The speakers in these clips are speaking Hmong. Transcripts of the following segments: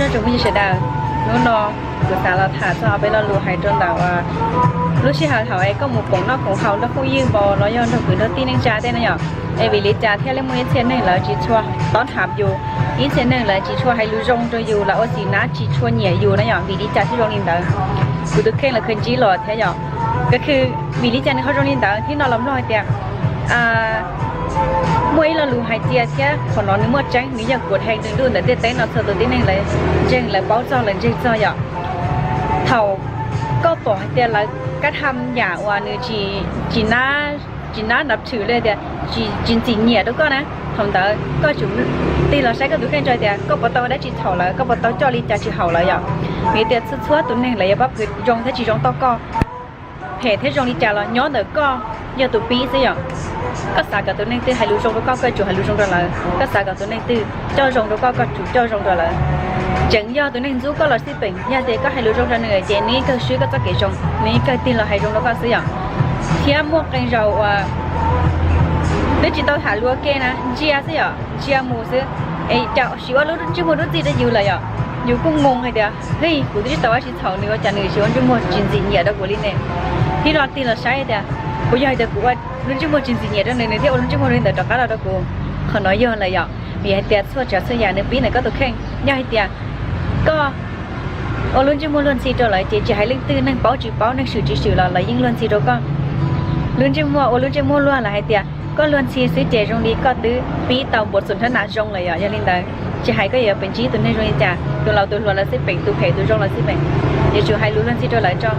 Nyob zoo phooj ywg sawv daws, hnub no kuv xav los tham txog ob peb lo lus hais rau ntawm lub sij hawm thaum es koj mus koom noj koom haus nrog phooj ywg npo los yog nrog kwv nrog tij neej tsa tej no yom. Es vim li cas thiaj li muaj ib txhia neeg lawv tsis tshua tob hab yus, ib txhia neeg lawv tsis tshua hais lus zoo rau yus, lawv ua txiv nab tsis tshua nyiam yus na yom, vim li cas thiaj zoo li ntawd? Kuv tus kheej lawv khaws ntsib los thiab yom. Ko khw vim li cas nws ho zoo li ntawd thiab no los mloog hais tias muaj ib lo lus hais tias thiab qhov no nws muaj tseeb, nws yog kuv hais nws lub ntawm tej teb no txhua tus tib neeg lawv ntseeg lawv paub txog lawv ntseeg txog yom. Thaum koj pom hais tias lawv kab tham yam uas nws tsis, tsis nab nrab tshwm li tias tsis ntxim nyiam rau koj na, thaum ntawd koj tsum tig los saib koj tus kheej tso tias koj puas tau ua dab tsi txhaum lawv, koj puas tau coj li cas tsis haum lawv yom. Vim tias txhua txhua tus neeg lawv yuav pab pw zoo thiab tsis zoo toj koj. Phem thiab zoo li cas los nyob ntawm koj yog tus pib xwb yom. Koj xav kom tus neeg twg hais lus zoo rau koj, koj tsum hais lus zoo rau lawv. Koj xav kom tus neeg twg coj zoo rau koj, koj tsum coj zoo rau lawv. Tseem yog tus neeg ntxub koj los xij peem, yog tias koj hais lus zoo rau nws ces nws yeej kawg swb koj txoj kev zoo, nws yeej kawg tig los hais zoo rau koj xwb yom. Thiab muaj qee zaus uas twb tsis tau tham lus ua ke na, ntsia xwb yom, ntsia mus xwb, es cas sim ua lub ntsej muag dub txij rau yus lawm yom. Yus kuj ngoo hais tias, hej, kuv twb tsis tau ua dab tsi txhaum nws ua cas nws sim ua ntsej muag tsis ntxim nyiam rau kuv li ne? Thiab no tig los saib tias, puas yog hais tias kuv ua lub ntsej muag tsis ntxim nyiam rau nws, nws thiaj ua lub ntsej muag li ntawd rov qab los rau kuv? Qhov no yog lawm yom. Vim hais tias txhua tsav txhua yam nws pib ntawm koj tus kheej. Yog hais tias koj ua lub ntsej muag luag ntxhi rau lawv ces tsis hais leej twg, neeg paub tsis paub, neeg swm tsis swm los lawv yeej luag ntxhi rau koj. Lub ntsej muag ua lub ntsej muag luag los hais tias koj luag ntxhi xwb ces zoo li koj twb pib tau npau txog nrab nas zoo lawm yom. Yog li ntawd tsis hais koj yuav pem ntsib tus neeg zoo li cas, tus laus tus hluas los xij peem, tus phem tus zoo los xij peem, yuav tsum hais lus luag ntxhi rau lawv tso.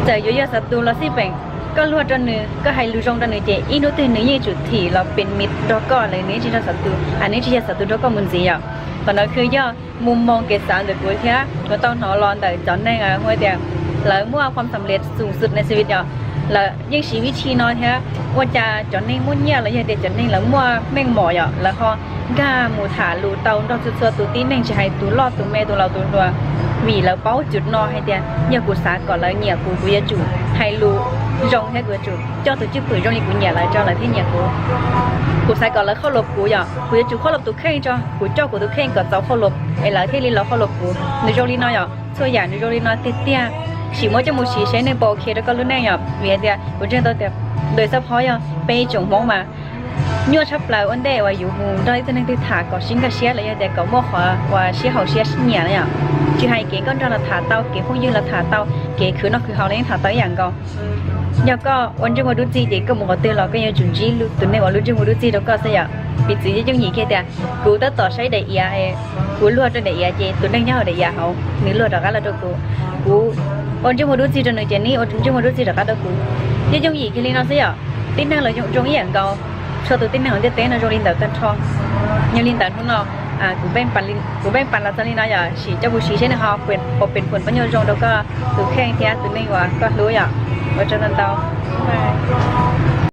Txawm yuav yog xav tus los xij peem, koj luag rau nws, koj hais lus zoo rau nws ces ib hnub twg nws yeej tsum thim los pem mis nrog koj lawm, nws yeej tsis yog xav tus, nws yeej tsis yog xav tus nrog koj mus ntxiv yom. Qhov no kuj yog mus moog kev xav ntawm kuv thiab kuv tau hnov los ntawm cov neeg hu tias lawv muaj khuam xam lej xoom xwm ne xwb yom. Lawv yeej siv vib thi no thiab, ua cas cov neeg muaj nyiaj los yog tias cov neeg lawv muaj meej mom yom, lawv ho nkag mus tham lus tau nrog txhua txhua tus tib neeg, tsis hais tus loj tus me tus laus tus hluas, vim lawv paub cov no hais tias yog kuv xav kom lawv nyiam kuv, kuv yuav tsum hais lus zoo thiab kuv yuav tsum coj tus cwj pwm zoo li kuv nyiam lawv tso lawv thiaj nyiam kuv. Kuv xav kom lawv qhob luas kuv yom, kuv yuav tsum qhob luas tus kheej tso, kuv coj kuv tus kheej kom txaus qhob luas es lawv thiaj li los qhob luas kuv. Nws zoo li no yom, txhua yam nws zoo li no tiag tiag. Sim muab coj mus siv seb nws puas ok rau koj lub neej yom. Vim hais tias kuv ntseeg tau tias ntawm xab phob yog peb ib tsoom Hmoob mas nyuaj tshaj plaws ua ntej uas yus mus nrog ib tug neeg twg tham kom sib nkag siab los yog tias kom muaj qhov uas sib haum siab sib nyiam na yom. Tsis hais kev nkauj nraug los tham tau, kev phooj ywg los tham tau, kev khwv noj khwv haus los yeej tham tau ib yam nkaus. Yog koj ua ntsej muag dub txij ces koj mus qhov twg los koj yuav tsum ntsib tus neeg uas lub ntsej muag dub txij rau koj xwb yom. Piv txwv yooj yim kiag tias kuv tab tom saib daim iav, kuv luag rau daim iav ces tus neeg nyob hauv daim iav hauv nws luag rov qab los rau kuv. Kuv ua ntsej muag dub txij rau nws ces nws ua ntsej muag dub txij rov qab rau kuv. Yooj yooj yim kiag li no xwb yom. Tib neeg los zoo ib yam nkaus, txhua tus tib neeg hauv ntiaj teb no zoo li ntawd tag nrho. Yog li ntawd hnub no kuv pheej pas los txog li no yom, sim coj mus siv seb nws ho puas pem phuam pab nyuaj zoo rau koj tus kheej thiab tus neeg uas koj hlub yom. Ua tsaug ntau ntau.